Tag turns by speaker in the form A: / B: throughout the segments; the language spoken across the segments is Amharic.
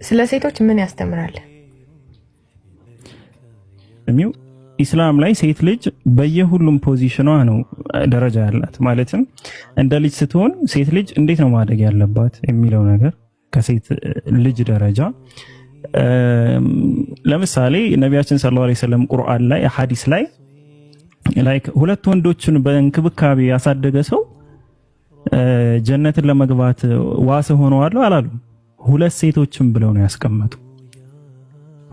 A: ስለ ሴቶች ምን ያስተምራል?
B: እሚው ኢስላም ላይ ሴት ልጅ በየሁሉም position ኗ ነው ደረጃ ያላት። ማለትም እንደ ልጅ ስትሆን ሴት ልጅ እንዴት ነው ማደግ ያለባት የሚለው ነገር ከሴት ልጅ ደረጃ፣ ለምሳሌ ነቢያችን ሰለላሁ ዐለይሂ ወሰለም ቁርአን ላይ፣ ሐዲስ ላይ like ሁለት ወንዶችን በእንክብካቤ ያሳደገ ሰው ጀነትን ለመግባት ዋስ ሆነዋለሁ አላሉ። ሁለት ሴቶችን ብለው ነው ያስቀመጡ።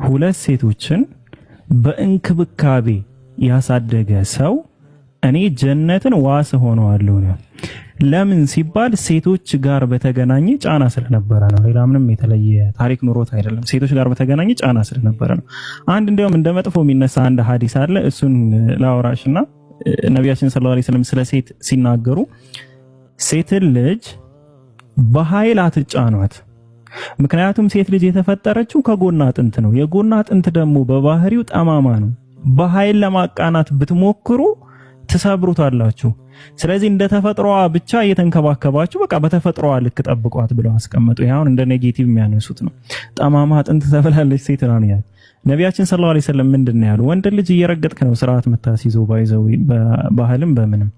B: ሁለት ሴቶችን በእንክብካቤ ያሳደገ ሰው እኔ ጀነትን ዋስ ሆነዋለሁ ነው። ለምን ሲባል ሴቶች ጋር በተገናኘ ጫና ስለነበረ ነው። ሌላ ምንም የተለየ ታሪክ ኑሮት አይደለም። ሴቶች ጋር በተገናኘ ጫና ስለነበረ ነው። አንድ እንዲያውም እንደ መጥፎ የሚነሳ አንድ ሀዲስ አለ። እሱን ላውራሽና ነቢያችን ሰለላሁ ዐለይሂ ወሰለም ስለ ሴት ሲናገሩ ሴትን ልጅ በኃይል አትጫኗት። ምክንያቱም ሴት ልጅ የተፈጠረችው ከጎን አጥንት ነው። የጎን አጥንት ደግሞ በባህሪው ጠማማ ነው። በኃይል ለማቃናት ብትሞክሩ ትሰብሩታላችሁ። ስለዚህ እንደ ተፈጥሮዋ ብቻ እየተንከባከባችሁ በቃ በተፈጥሮዋ ልክ ጠብቋት ብለው አስቀመጡ። ይሄ አሁን እንደ negative የሚያነሱት ነው። ጠማማ አጥንት ተብላለች ሴት ነው ያሉት። ነቢያችን ሰለላሁ ዐለይሂ ወሰለም ምንድን ነው ያሉ? ወንድ ልጅ እየረገጥክ ነው ስርዓት የምታስይዘው by the way በባህልም በምንም።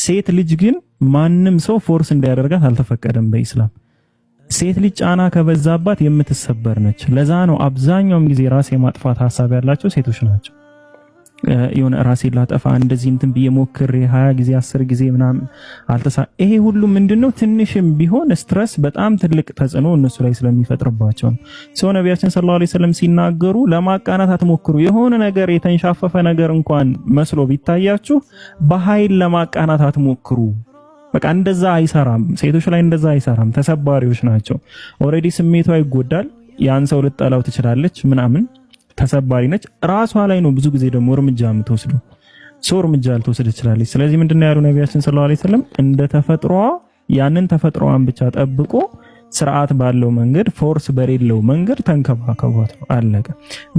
B: ሴት ልጅ ግን ማንም ሰው force እንዲያደርጋት አልተፈቀደም በኢስላም። ሴት ልጅ ጫና ከበዛባት የምትሰበር ነች። ለዛ ነው አብዛኛውም ጊዜ ራስ የማጥፋት ሀሳብ ያላቸው ሴቶች ናቸው። የሆነ ራሴን ላጠፋ እንደዚህ እንትን ብዬ ሞክሬ 20 ጊዜ፣ 10 ጊዜ ምናምን አልተሳ፣ ይሄ ሁሉ ምንድነው? ትንሽም ቢሆን stress በጣም ትልቅ ተጽዕኖ እነሱ ላይ ስለሚፈጥርባቸው ነው። ሰው ነቢያችን ሰለላሁ ዐለይሂ ወሰለም ሲናገሩ ለማቃናት አትሞክሩ። የሆነ ነገር የተንሻፈፈ ነገር እንኳን መስሎ ቢታያችሁ በኃይል ለማቃናት አትሞክሩ። በቃ እንደዛ አይሰራም። ሴቶች ላይ እንደዛ አይሰራም። ተሰባሪዎች ናቸው። Already ስሜቷ ይጎዳል። ያን ሰው ልጠላው ትችላለች ምናምን፣ ተሰባሪ ነች። ራሷ ላይ ነው ብዙ ጊዜ ደግሞ እርምጃ የምትወስደው። ሰው እርምጃ ልትወስድ ትችላለች። ስለዚህ ምንድነው ያሉ ነቢያችን ሰለላሁ ዐለይሂ ወሰለም? እንደ ተፈጥሮዋ ያንን ተፈጥሮዋን ብቻ ጠብቆ ስርዓት ባለው መንገድ፣ force በሌለው መንገድ ተንከባከቧት ነው። አለቀ።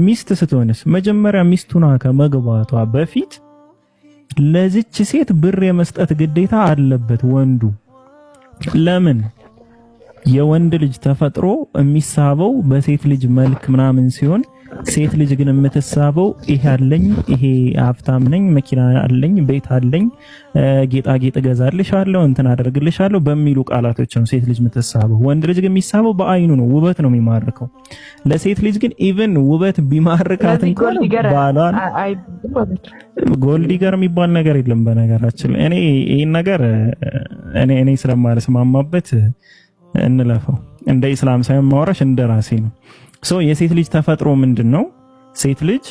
B: ሚስት ስትሆንስ መጀመሪያ ሚስቱና ከመግባቷ በፊት ለዚች ሴት ብር የመስጠት ግዴታ አለበት ወንዱ። ለምን? የወንድ ልጅ ተፈጥሮ የሚሳበው በሴት ልጅ መልክ ምናምን ሲሆን ሴት ልጅ ግን የምትሳበው ይሄ አለኝ፣ ይሄ ሀብታም ነኝ፣ መኪና አለኝ፣ ቤት አለኝ፣ ጌጣጌጥ እገዛልሻለሁ፣ እንትን አደርግልሻለሁ በሚሉ ቃላቶች ነው ሴት ልጅ የምትሳበው። ወንድ ልጅ ግን የሚሳበው በአይኑ ነው፣ ውበት ነው የሚማርከው። ለሴት ልጅ ግን even ውበት ቢማርካት እንኳን ባሏን gold digger የሚባል ነገር የለም። በነገራችን ላይ እኔ ይሄን ነገር እኔ ስለማልስማማበት እንለፈው። እንደ ኢስላም ሳይሆን ማውራሽ እንደ ራሴ ነው። So የሴት ልጅ ተፈጥሮ ምንድን ነው? ሴት ልጅ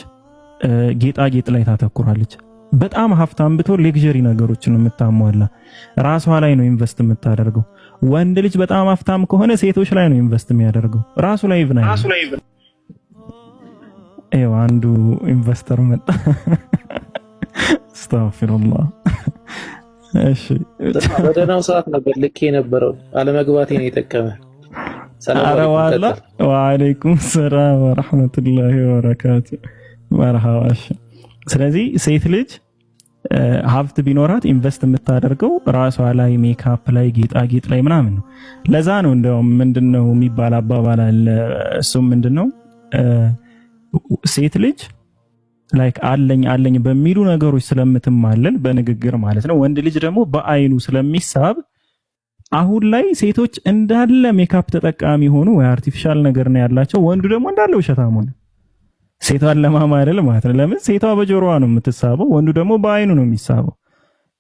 B: ጌጣጌጥ ላይ ታተኩራለች። በጣም ሀብታም ብትሆን luxury ነገሮችን ነው የምታሟላ፣ ራሷ ላይ ነው invest የምታደርገው። ወንድ ልጅ በጣም ሀብታም ከሆነ ሴቶች ላይ ነው invest የሚያደርገው፣ ራሱ ላይ even አይደለም። ይኸው አንዱ investor መጣ። አስተግፊሩላህ። እሺ።
C: በደህናው ሰዓት ነበር ልክ የነበረው፣ አለመግባቴ ነው የጠቀመ።
B: ኧረ ዋላ ወአለይኩም ሰላም ወራህመቱላሂ ወበረካቱ። መርሃባ። እሺ። ስለዚህ ሴት ልጅ ሀብት ቢኖራት invest የምታደርገው ራሷ ላይ፣ ሜካፕ ላይ፣ ጌጣጌጥ ላይ ምናምን ነው። ለዛ ነው እንደውም ምንድነው የሚባል አባባል አለ። እሱም ምንድነው? ሴት ልጅ like አለኝ አለኝ በሚሉ ነገሮች ስለምትማለል፣ በንግግር ማለት ነው። ወንድ ልጅ ደግሞ በአይኑ ስለሚሳብ አሁን ላይ ሴቶች እንዳለ ሜካፕ ተጠቃሚ ሆኑ ወይ artificial ነገር ነው ያላቸው፣ ወንዱ ደግሞ እንዳለ ውሸታም ሆነ። ሴቷን ለማማለል ማለት ነው። ለምን? ሴቷ በጆሮዋ ነው የምትሳበው፣ ወንዱ ደግሞ በአይኑ ነው የሚሳበው።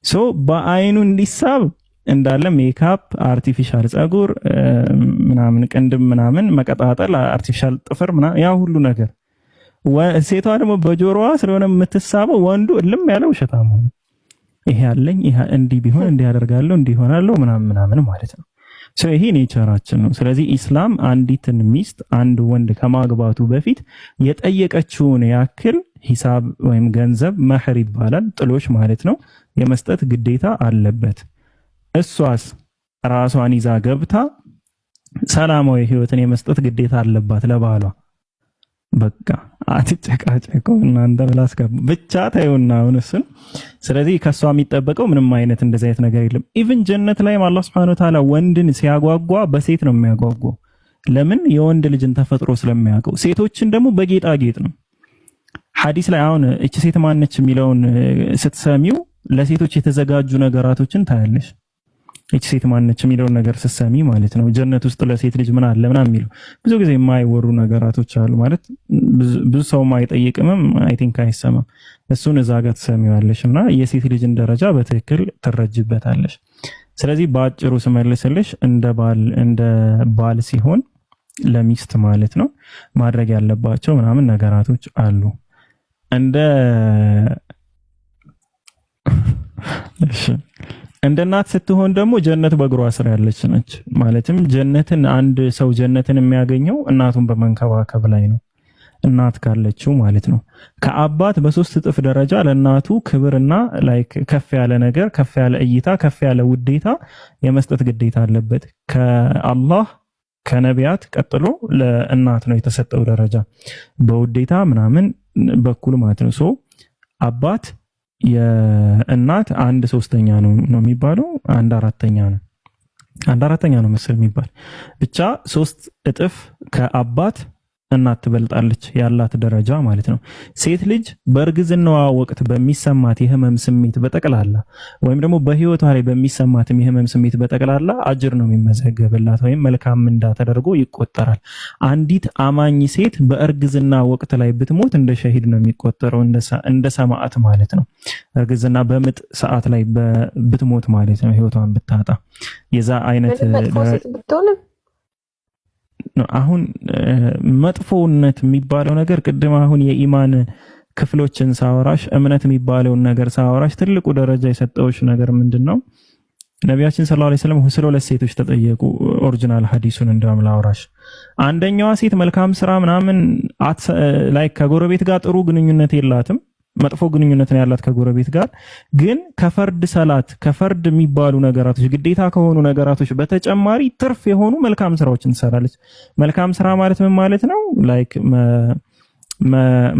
B: So በአይኑ እንዲሳብ እንዳለ makeup፣ artificial ጸጉር ምናምን፣ ቅንድብ ምናምን መቀጣጠል፣ artificial ጥፍር ምናምን፣ ያ ሁሉ ነገር። ሴቷ ደግሞ በጆሮዋ ስለሆነ የምትሳበው ወንዱ እልም ያለ ውሸታም ሆነ። ይሄ አለኝ፣ ይሄ እንዲህ ቢሆን እንዲህ አደርጋለሁ፣ እንዲህ ይሆናለሁ ምናምን ምናምን ማለት ነው። So ይሄ nature ኣችን ነው። ስለዚህ ኢስላም አንዲትን ሚስት አንድ ወንድ ከማግባቱ በፊት የጠየቀችውን ያክል ሂሳብ ወይም ገንዘብ፣ መህር ይባላል፣ ጥሎሽ ማለት ነው፣ የመስጠት ግዴታ አለበት። እሷስ ራሷን ይዛ ገብታ ሰላማዊ ህይወትን የመስጠት ግዴታ አለባት ለባሏ። በቃ አትጨቃጨቁ እናንተ ብላስገቡ ብቻ ተይውና አሁን እሱን። ስለዚህ ከሷ የሚጠበቀው ምንም አይነት እንደዚህ አይነት ነገር የለም። Even ጀነት ላይም አላህ ሱብሓነሁ ወተዓላ ወንድን ሲያጓጓ በሴት ነው የሚያጓጓው። ለምን? የወንድ ልጅን ተፈጥሮ ስለሚያውቀው። ሴቶችን ደግሞ በጌጣጌጥ ነው። ሐዲስ ላይ አሁን እቺ ሴት ማነች የሚለውን ስትሰሚው ለሴቶች የተዘጋጁ ነገራቶችን ታያለሽ። እቺ ሴት ማነች የሚለውን ነገር ስትሰሚ ማለት ነው። ጀነት ውስጥ ለሴት ልጅ ምን አለ ምናምን የሚለው ብዙ ጊዜ የማይወሩ ነገራቶች አሉ። ማለት ብዙ ሰው አይጠይቅምም፣ I think አይሰማም። እሱን እዛ ጋር ትሰሚዋለሽ እና የሴት ልጅን ደረጃ በትክክል ትረጅበታለሽ። ስለዚህ በአጭሩ ስመልስልሽ እንደ ባል ሲሆን ለሚስት ማለት ነው ማድረግ ያለባቸው ምናምን ነገራቶች አሉ። እሺ፣ እንደ እናት ስትሆን ደግሞ ጀነት በእግሯ ስር ያለች ነች። ማለትም ጀነትን አንድ ሰው ጀነትን የሚያገኘው እናቱን በመንከባከብ ላይ ነው። እናት ካለችው ማለት ነው። ከአባት በ3 እጥፍ ደረጃ ለእናቱ ክብርና like ከፍ ያለ ነገር፣ ከፍ ያለ እይታ፣ ከፍ ያለ ውዴታ የመስጠት ግዴታ አለበት። ከአላህ ከነቢያት ቀጥሎ ለእናት ነው የተሰጠው ደረጃ በውዴታ ምናምን በኩል ማለት ነው። So አባት የእናት 1/3 ነው ነው የሚባለው፣ 1/4 ነው፣ 1/4 ነው መሰል የሚባል፣ ብቻ 3 እጥፍ ከአባት እናት ትበልጣለች ያላት ደረጃ ማለት ነው። ሴት ልጅ በእርግዝናዋ ወቅት በሚሰማት የህመም ስሜት በጠቅላላ ወይም ደግሞ በህይወቷ ላይ በሚሰማትም የህመም ስሜት በጠቅላላ አጅር ነው የሚመዘገብላት ወይም መልካም ምንዳ ተደርጎ ይቆጠራል። አንዲት አማኝ ሴት በእርግዝና ወቅት ላይ ብትሞት እንደ ሸሂድ ነው የሚቆጠረው፣ እንደ ሰማዕት ማለት ነው። እርግዝና በምጥ ሰዓት ላይ ብትሞት ማለት ነው፣ ህይወቷን ብታጣ የዛ አይነት
A: መጥፎ ሴት ብትሆንም?
B: አሁን መጥፎነት የሚባለው ነገር ቅድም አሁን የኢማን ክፍሎችን ሳወራሽ፣ እምነት የሚባለውን ነገር ሳወራሽ ትልቁ ደረጃ የሰጠውሽ ነገር ምንድን ነው? ነቢያችን ሰለላሁ ዐለይሂ ወሰለም ስለ ሁለት ሴቶች ተጠየቁ። Original ሐዲሱን እንደውም ላውራሽ። አንደኛዋ ሴት መልካም ስራ ምናምን like ከጎረቤት ጋር ጥሩ ግንኙነት የላትም፣ መጥፎ ግንኙነት ነው ያላት ከጎረቤት ጋር። ግን ከፈርድ ሰላት፣ ከፈርድ የሚባሉ ነገራቶች፣ ግዴታ ከሆኑ ነገራቶች በተጨማሪ ትርፍ የሆኑ መልካም ስራዎችን ትሰራለች። መልካም ስራ ማለት ምን ማለት ነው? Like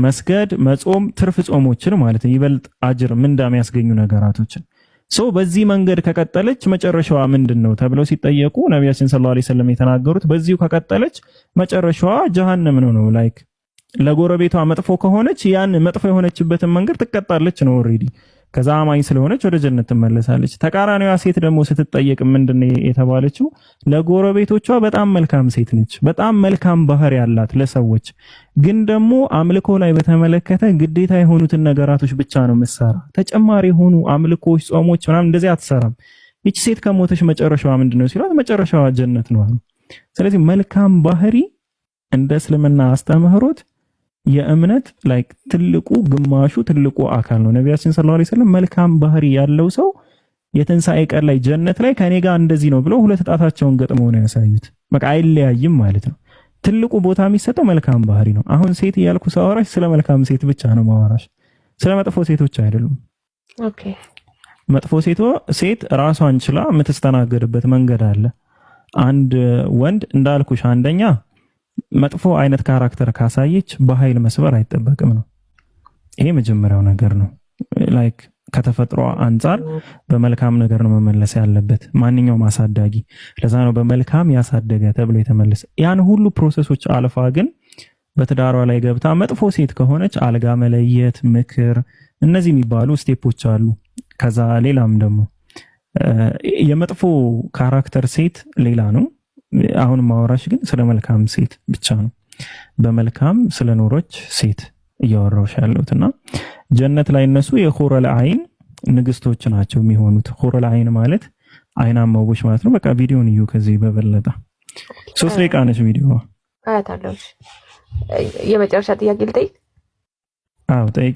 B: መስገድ፣ መጾም፣ ትርፍ ጾሞችን ማለት ነው። ይበልጥ አጅር ምንዳ የሚያስገኙ ነገራቶችን። So በዚህ መንገድ ከቀጠለች መጨረሻዋ ምንድን ነው ተብለው ሲጠየቁ ነቢያችን ሰለላሁ ዐለይሂ ወሰለም የተናገሩት በዚሁ ከቀጠለች መጨረሻዋ ጀሃነም ነው ነው። Like ለጎረቤቷ መጥፎ ከሆነች ያን መጥፎ የሆነችበትን መንገድ ትቀጣለች ነው already። ከዛ አማኝ ስለሆነች ወደ ጀነት ትመለሳለች። ተቃራኒዋ ሴት ደግሞ ስትጠየቅ ምንድን ነው የተባለችው? ለጎረቤቶቿ በጣም መልካም ሴት ነች፣ በጣም መልካም ባህሪ ያላት ለሰዎች፣ ግን ደግሞ አምልኮ ላይ በተመለከተ ግዴታ የሆኑትን ነገራቶች ብቻ ነው የምትሰራ። ተጨማሪ የሆኑ አምልኮዎች፣ ጾሞች ምናምን እንደዚህ አትሰራም። ይቺ ሴት ከሞተች መጨረሻዋ ምንድን ነው ሲሏት መጨረሻዋ ጀነት ነው አሉ። ስለዚህ መልካም ባህሪ እንደ እስልምና አስተምህሮት የእምነት like ትልቁ ግማሹ፣ ትልቁ አካል ነው። ነቢያችን ሰለላሁ ዐለይሂ ወሰለም መልካም ባህሪ ያለው ሰው የትንሣኤ ቀን ላይ ጀነት ላይ ከኔ ጋር እንደዚህ ነው ብለው ሁለት ጣታቸውን ገጥመው ነው ያሳዩት። በቃ አይለያይም ማለት ነው። ትልቁ ቦታ የሚሰጠው መልካም ባህሪ ነው። አሁን ሴት እያልኩ ሳወራሽ ስለ መልካም ሴት ብቻ ነው ማወራሽ፣ ስለ መጥፎ ሴቶች አይደሉም። መጥፎ ሴት ራሷን ችላ የምትስተናገድበት መንገድ አለ። አንድ ወንድ እንዳልኩሽ አንደኛ መጥፎ አይነት character ካሳየች በኃይል መስበር አይጠበቅም ነው። ይሄ መጀመሪያው ነገር ነው። Like ከተፈጥሮ አንጻር በመልካም ነገር ነው መመለስ ያለበት ማንኛውም አሳዳጊ። ለዛ ነው በመልካም ያሳደገ ተብሎ የተመለሰ። ያን ሁሉ process ኦች አልፋ ግን በትዳሯ ላይ ገብታ መጥፎ ሴት ከሆነች አልጋ መለየት፣ ምክር፣ እነዚህ የሚባሉ step ኦች አሉ። ከዛ ሌላም ደግሞ የመጥፎ character ሴት ሌላ ነው። አሁን ማወራሽ ግን ስለ መልካም ሴት ብቻ ነው። በመልካም ስለኖረች ሴት እያወራሁሽ ያለሁት እና ጀነት ላይ እነሱ የሁረል አይን ንግስቶች ናቸው የሚሆኑት። ሁረል አይን ማለት አይናማዎች ማለት ነው። በቃ ቪዲዮን እዩ። ከዚህ በበለጠ 3 ደቂቃ ነች ቪዲዮ።
A: አያታለሁ። የመጨረሻ ጥያቄ ልጠይቅ?
B: አዎ፣ ጠይቂ።